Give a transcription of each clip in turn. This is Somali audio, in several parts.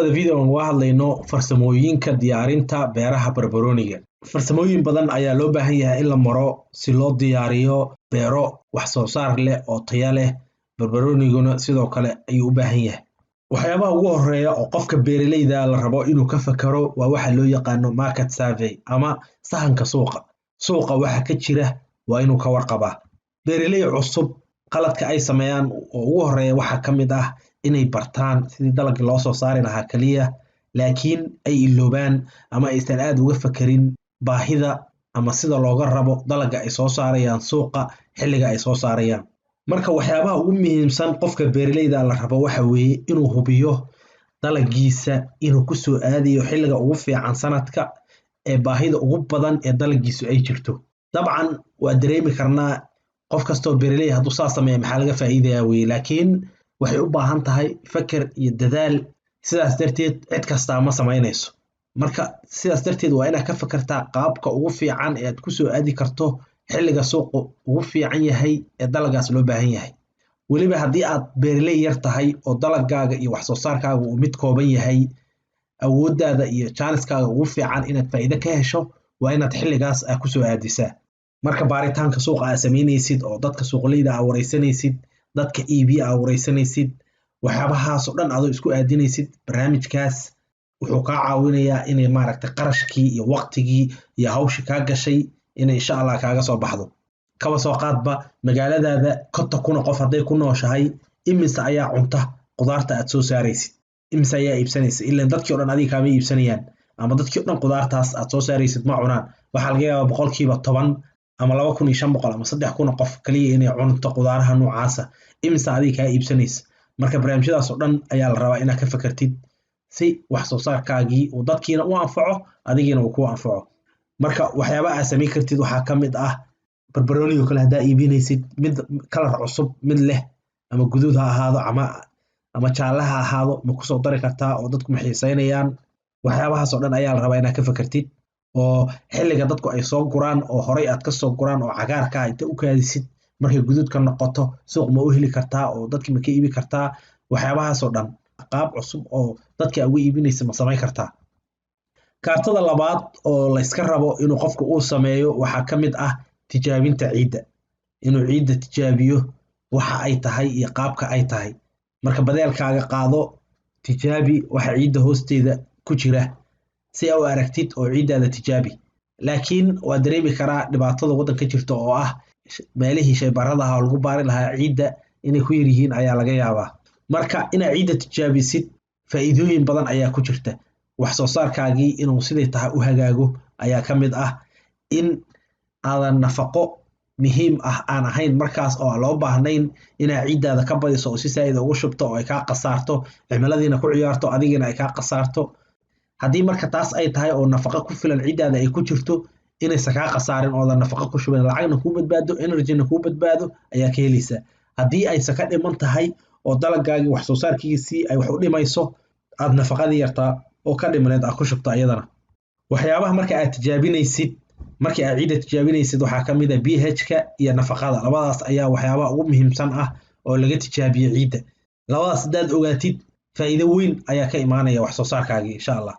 Dhawaada video aan uga hadlayno farsamooyinka diyaarinta beeraha barbarooniga. Farsamooyin badan ayaa loo baahan yahay in la maro si loo diyaariyo beero wax soo saar leh oo taya leh. Barbarooniguna sidoo kale ayuu u baahan yahay. Waxyaabaha ugu horeeya oo qofka beeraleyda la rabo inuu ka fakaro waa waxa loo yaqaano market survey ama sahanka suuqa. Suuqa waxa ka jira waa inuu ka warqabaa. Beeraley cusub qaladka ay sameeyaan oo ugu horeeya waxaa ka mid ah inay bartaan sidii dalagii loo soo saari lahaa kaliya, laakiin ay iloobaan ama aysan aad uga fakerin baahida ama sida looga rabo dalaga ay soo saarayaan suuqa xilliga ay soo saarayaan. Marka waxyaabaha ugu muhiimsan qofka beeraleyda la rabo waxa weeye inuu hubiyo dalagiisa inuu kusoo aadayo xilliga ugu fiican sanadka ee baahida ugu badan ee dalagiisu ay jirto. Dabcan waa dareemi karnaa qof kastoo beeraley hadduu saa sameeya maxaa laga faa'iidayaa weye, laakiin waxay u baahan tahay feker iyo dadaal. Sidaas darteed cid kastaa ma samaynayso. Marka sidaas darteed waa inaad ka fekertaa qaabka ugu fiican ee aad kusoo aadi karto xilliga suuqu ugu fiican yahay ee dalagaas loo baahan yahay. Weliba haddii aad beeraley yar tahay oo dalagaaga iyo wax soo saarkaaga uu mid kooban yahay, awooddaada iyo jaaniskaaga ugu fiican inaad faa'iido ka hesho waa inaad xilligaas aad kusoo aadisaa. Marka baaritaanka suuqa aad samaynaysid oo dadka suuqleyda aad wareysanaysid, dadka iibiya aad wareysanaysid, waxyaabahaas oo dhan adoo isku aadinaysid, barnaamijkaas wuxuu kaa caawinayaa inay maaragtay qarashkii iyo waqtigii iyo hawshii kaa gashay inay insha Allah kaaga soo baxdo. Kaba soo qaadba magaaladaada 50,000 oo qof hadday ku nooshahay, imise ayaa cunta qudaarta aad soo saaraysid, imise ayaa iibsanaysa? Ilaan dadkii o dhan adiga kaama iibsanayaan ama dadkii o dhan qudaartaas aad soo saaraysid ma cunaan. Waxaa laga yaabaa 10% ama 2,500 ama 3,000 oo qof kaliya inay cunto qudaaraha noocaasa. Imise adiga kaa iibsanaysa? Marka barnaamijyadaas oo dhan ayaa la rabaa inaad ka fakartid si wax soo saarkaagii uu dadkiina u anfaco, adigiina uu kuu anfaco. Marka waxyaabaha aad samayn kartid waxaa ka mid ah barbarooniga kale haddaa iibinaysid, mid kalar cusub mid leh ama guduud ha ahaado ama jaalle ha ahaado, ma kusoo dari kartaa oo dadku ma xiiseynayaan? Waxyaabahaas oo dhan ayaa la rabaa inaad ka fakartid, oo xilliga dadku ay soo guraan oo horay aad ka soo guraan oo cagaarka ah inta u kaadisid markay guduudka noqoto suuq ma u heli kartaa oo dadki ma ka iibi kartaa? Waxyaabahaas oo dhan qaab cusub oo dadka uga iibinaysa ma samayn kartaa? Kaartada labaad oo la iska rabo inuu qofku uu sameeyo waxaa ka mid ah tijaabinta ciidda, inuu ciidda tijaabiyo waxa ay tahay iyo qaabka ay tahay. Marka badeelkaaga qaado, tijaabi waxa ciidda hoosteeda ku jira si aa u aragtid oo ciiddaada tijaabi. Laakiin waa dareemi karaa dhibaatada waddanka jirta oo ah meelihii shaybaarada ahaa oo lagu baari lahaa ciidda inay ku yaryihiin ayaa laga yaabaa. Marka inaad ciidda tijaabisid faa'iidooyin badan ayaa ku jirta. Wax soo saarkaagii inuu siday tahay u hagaago ayaa ka mid ah, in aadan nafaqo muhiim ah aan ahayn markaas oo aan loo baahnayn inaad ciiddaada ka badiso oo si saa'id ugu shubto oo ay kaa khasaarto, cimiladiina ku ciyaarto, adigiina ay kaa khasaarto. Haddii marka taas ay tahay oo nafaqo ku filan ciiddaada ay ku jirto, inaysan kaa khasaarin oodan nafaqo ku shubin, lacagna kuu badbaado, energyna kuu badbaado ayaa ka helaysaa. Haddii aysan ka dhiman tahay oo dalagaagii wax soo saarkiisii ay wax u dhimayso, aad nafaqadii yartaa oo ka dhimaneed aad ku shubto ayadana. Waxyaabaha marka aad tijaabinaysid markii aad ciidda tijaabinaysid waxaa ka mid ah pH-ka iyo nafaqada. Labadaas ayaa waxyaabaha ugu muhiimsan ah oo laga tijaabiyo ciidda. Labadaas haddaad ogaatid, faa'iido weyn ayaa ka imaanaya wax soo saarkaagii insha Allah.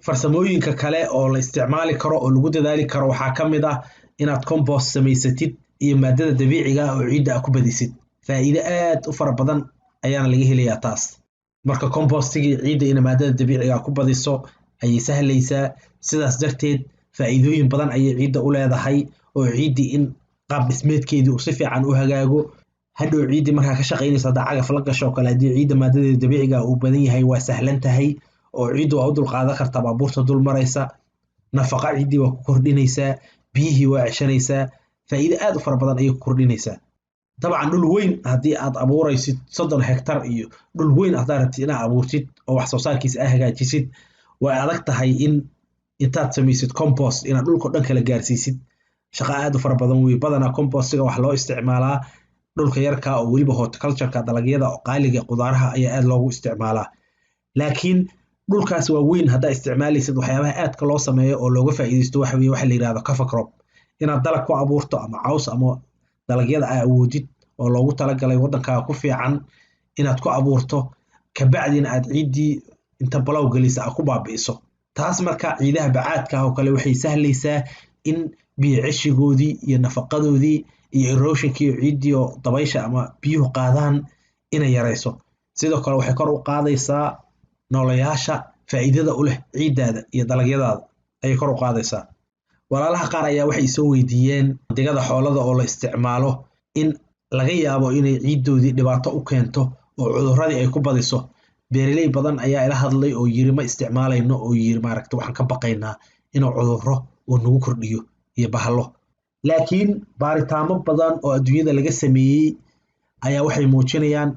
Farsamooyinka kale oo la isticmaali karo oo lagu dadaali karo waxaa ka mid ah inaad compost samaysatid iyo maadada dabiiciga ah oo ciidda aad ku badisid. Faa'iido aad u fara badan ayaana laga helayaa taas. Marka compostigii ciidda ina maadada dabiiciga ku badiso ayay sahlaysaa. Sidaas darteed faa'iidooyin badan ayay ciidda u leedahay, oo ciiddii in qaab dhismeedkeedii uu si fiican u hagaago. Hadhow ciiddii markaa ka shaqaynaysa haddaa cagaf la gasho oo kale, haddii ciidda maadadeeda dabiiciga uu badan yahay waa sahlan tahay oo ciiddu waa u dulqaadan kartaa baabuurta dul maraysa. Nafaqa ciiddii waa ku kordhinaysaa, biyihii waa ceshanaysaa, faa'iido aad u fara badan ayay ku kordhinaysaa. Dabcan dhul weyn haddii aad abuuraysid, 30 hektar iyo dhul weyn haddaad rabtid inaad abuurtid oo wax soo saarkiisa aad hagaajisid, way adag tahay in intaad samaysid compost inaad dhulka dhan kala gaarsiisid. Shaqo aad u fara badan wey. Badanaa compostiga waxaa loo isticmaalaa dhulka yarka oo weliba horticultureka, dalagyada qaaliga, qudaaraha ayaa aad loogu isticmaalaa. Laakiin dhulkaas waa weyn haddaa isticmaalaysid, waxyaabaha aadka loo sameeyo oo looga faa'iidaysto waxa weye waxa la yidhahdo cover crop, inaad dalag ku abuurto ama caws ama dalagyada aa awoodid oo loogu talagalay waddankaaga ku fiican inaad ku abuurto, kabacdina aad ciiddii inta balow gelisa aa ku baabi'iso. Taas marka ciidaha bacaadka ah oo kale waxay sahlaysaa in biyo ceshigoodii iyo nafaqadoodii iyo erosionkii iyo ciiddii oo dabaysha ama biyuhu qaadaan inay yarayso. Sidoo kale waxay kor u qaadaysaa noolayaasha faa'iidada u leh ciiddaada iyo dalagyadaada ayay kor u qaadaysaa. Walaalaha qaar ayaa waxay soo weydiiyeen digada xoolada oo la isticmaalo in laga yaabo inay ciiddoodii dhibaato u keento oo cuduradii ay ku badiso. Beeraley badan ayaa ila hadlay oo yiri ma isticmaalayno, oo yiri maaragta waxaan ka baqaynaa inuu cudurro uu nagu kordhiyo iyo bahalo. Laakiin baaritaamo badan oo adduunyada laga sameeyey ayaa waxay muujinayaan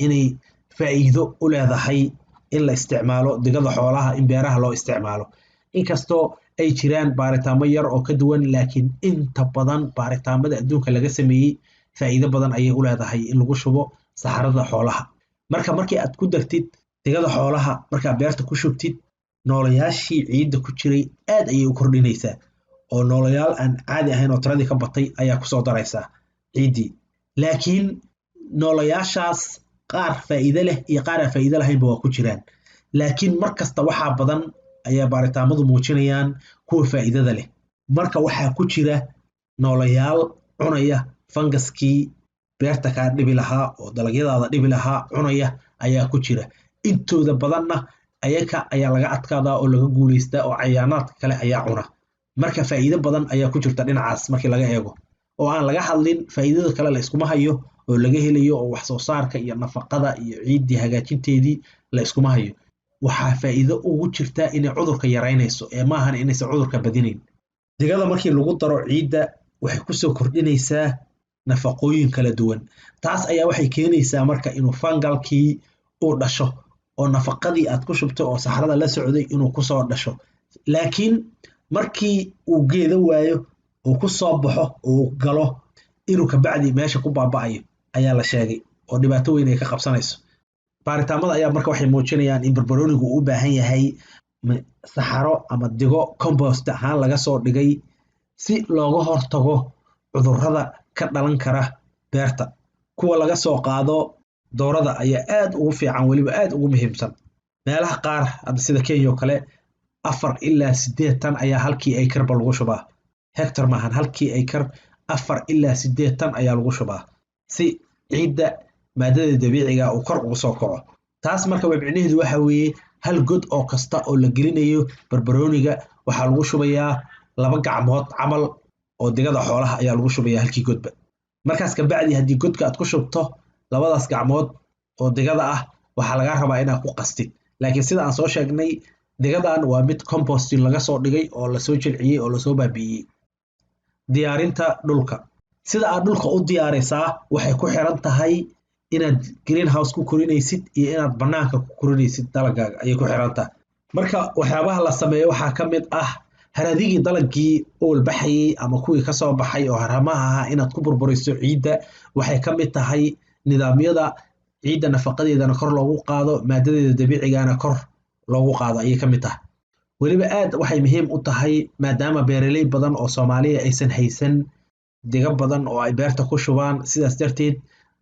inay faa'iido u leedahay in la isticmaalo digada xoolaha in beeraha loo isticmaalo. Inkastoo ay jiraan baaritaamo yar oo ka duwan, laakiin inta badan baaritaamada adduunka laga sameeyey faa'iido badan ayay u leedahay in lagu shubo saxarada xoolaha. Marka markii aad ku dartid digada xoolaha markaa beerta ku shubtid, noolayaashii ciidda ku jiray aad ayay u kordhinaysaa, oo noolayaal aan caadi ahayn oo tiradii ka batay ayaa kusoo daraysaa ciiddii. Laakiin noolayaashaas qaar faa'iido leh iyo qaar aan faa'iido lahaynba waa ku jiraan, laakiin mar kasta waxaa badan ayaa baaritaamadu muujinayaan kuwa faa'iidada leh. Marka waxaa ku jira noolayaal cunaya fangaskii beerta kaa dhibi lahaa oo dalagyadaada dhibi lahaa cunaya ayaa ku jira. Intooda badanna ayaka ayaa laga adkaadaa oo laga guulaystaa oo cayaanaadka kale ayaa cuna. Marka faa'iido badan ayaa ku jirta dhinacaas markii laga eego, oo aan laga hadlin faa'iidada kale la iskuma hayo oo laga helayo oo wax soo saarka iyo nafaqada iyo ciiddii hagaajinteedii la iskuma hayo. Waxaa faa'iido ugu jirta inay cudurka yaraynayso ee maahan inaysan cudurka badinayn. Digada markii lagu daro ciidda waxay kusoo kordhinaysaa nafaqooyin kala duwan. Taas ayaa waxay keenaysaa marka inuu fangalkii uu dhasho oo nafaqadii aad ku shubtay oo saxarada la socday inuu kusoo dhasho. Laakiin markii uu geedo waayo uu ku soo baxo uu galo inuu kabacdi meesha ku baaba'ayo ayaa la sheegay oo dhibaato weyn ay ka qabsanayso. Baaritaamada ayaa marka waxay muujinayaan in barbaroonigu uu u baahan yahay saxaro ama digo compost ahaan laga soo dhigay si looga hortago cudurrada ka dhalan kara beerta. Kuwa laga soo qaado doorada ayaa aad ugu fiican, weliba aad ugu muhiimsan. Meelaha qaar hadda sida Kenya oo kale 4 ilaa 8 tan ayaa halkii acre-ba lagu shubaa. Hectare maahan, halkii acre 4 ilaa 8 tan ayaa lagu shubaa si ciidda maadada dabiiciga uu kor ugu soo kaco. Taas marka micnaheedu waxa weeye hal god oo kasta oo la gelinayo barbarooniga waxaa lagu shubayaa 2 gacmood camal oo digada xoolaha ayaa lagu shubayaa halkii godba. Markaas kabacdi haddii godka aad ku shubto labadaas gacmood oo digada ah waxaa laga rabaa inaad ku qastid. Laakiin sida aan soo sheegnay digadan waa mid composting laga soo dhigay oo lasoo jilciyey oo lasoo baabi'iyey. Diyaarinta dhulka, sida aad dhulka u diyaarisaa waxay ku xiran tahay inaad greenhouse ku korinaysid iyo inaad banaanka ku korinaysid dalagaaga ayay ku xiran tahay. Marka waxyaabaha la sameeyo waxaa ka mid ah haradigii dalagii uu baxayay ama kuwii ka soo baxay oo haramaha ahaa inaad ku burburiso ciidda. Waxay ka mid tahay nidaamyada ciidda nafaqadeedana kor loogu qaado, maadadeeda dabiicigana kor loogu qaado ayay ka mid tahay. Weliba aad waxay muhiim u tahay maadaama beeraley badan oo Soomaaliya aysan haysan diga badan oo ay beerta ku shubaan, sidaas darteed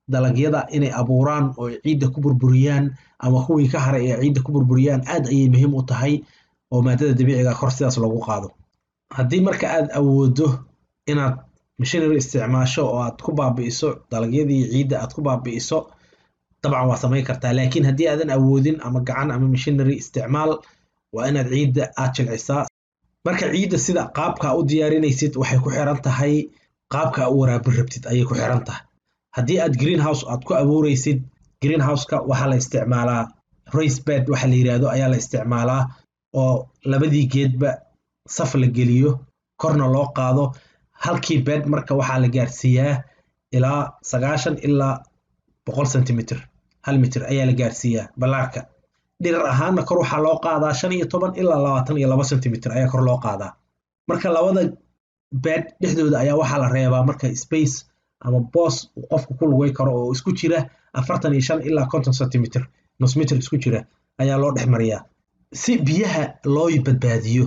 dalagyada inay abuuraan oo ciidda ku burburiyaan ama kuwii ka haray ee ciidda ku burburiyaan aad ayay muhiim u tahay oo maadada dabiiciga kor sidaas loogu qaado. Haddii marka aad awoodo inaad machinery isticmaasho oo aad ku baabi'iso dalagyadii ciidda aad ku baabi'iso, dabcan waa samayn kartaa. Laakiin haddii aadan awoodin ama gacan ama machinery isticmaal, waa inaad ciidda aad jilcisaa. Marka ciidda sida qaabka u diyaarinaysid waxay ku xiran tahay qaabka u waraabin rabtid ayay ku xiran tahay. Haddii aad greenhouse aad ku abuuraysid, greenhouse-ka waxaa la isticmaalaa raised bed waxa la yiraahdo ayaa la isticmaalaa, oo labadii geedba saf la geliyo korna loo qaado. Halkii bed marka waxaa la gaarsiiyaa ilaa 90 ilaa 100 sentimitir, hal mitir ayaa la gaarsiiyaa ballaarka. Dhirar ahaanna kor waxaa loo qaadaa 15 ilaa 22 sentimitir ayaa kor loo qaadaa. Marka labada bed dhexdooda ayaa waxaa la reebaa marka space ama boos uu qofku ku lugay karo oo isku jira 45 ilaa 50 sentimitir, nus mitir isku jira ayaa loo dhex mariyaa si biyaha loo badbaadiyo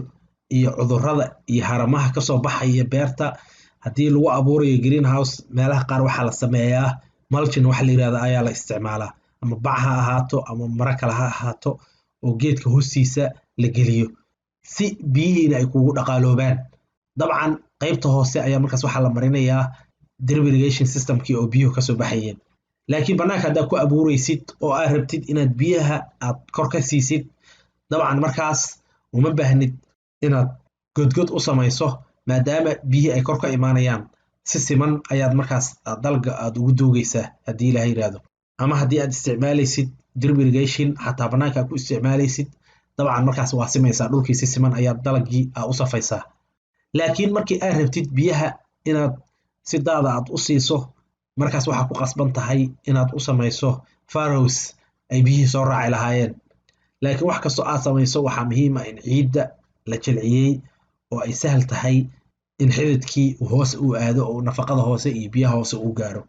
iyo cudurrada iyo haramaha ka soo baxaya beerta. Haddii lagu abuurayo greenhouse meelaha qaar waxaa la sameeyaa mulching waxa la yiraahdo ayaa la isticmaalaa, ama bac ha ahaato ama maro kale ha ahaato oo geedka hoostiisa la geliyo si biyihiina ay kugu dhaqaaloobaan. Dabcan qaybta hoose ayaa markaas waxaa la marinayaa drip irrigation systemkii oo biyuhu kasoo baxayeen. Laakiin bannaanka haddaad ku abuuraysid oo aad rabtid inaad biyaha aad kor ka siisid, dabcan markaas uma baahnid inaad godgod u samayso, maadaama biyihii ay kor ka imaanayaan. Si siman ayaad markaas dalga aad ugu duugaysaa haddii Ilaah yiraahdo. Ama haddii aad isticmaalaysid drip irrigation xataa bannaanka aad ku isticmaalaysid, dabcan markaas waa simaysaa dhulkii, si siman ayaad dalagii u safaysaa. Laakiin markii aad rabtid biyaha inaad si daada aad u siiso, markaas waxaa ku qasban tahay inaad u samayso furrows ay biyihii soo raaci lahaayeen. Laakiin wax kastoo aad samayso, waxaa muhiim ah in ciidda la jilciyey oo ay sahal tahay in xididkii hoose uu aado oo nafaqada hoose iyo biyaha hoose uu gaaro.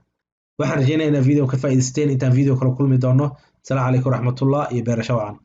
Waxaan rajeynaya inaad video ka faa'iidaysteen. Intaan video kala kulmi doono, asalaamu calaykum waraxmatullah iyo beerasho wacan.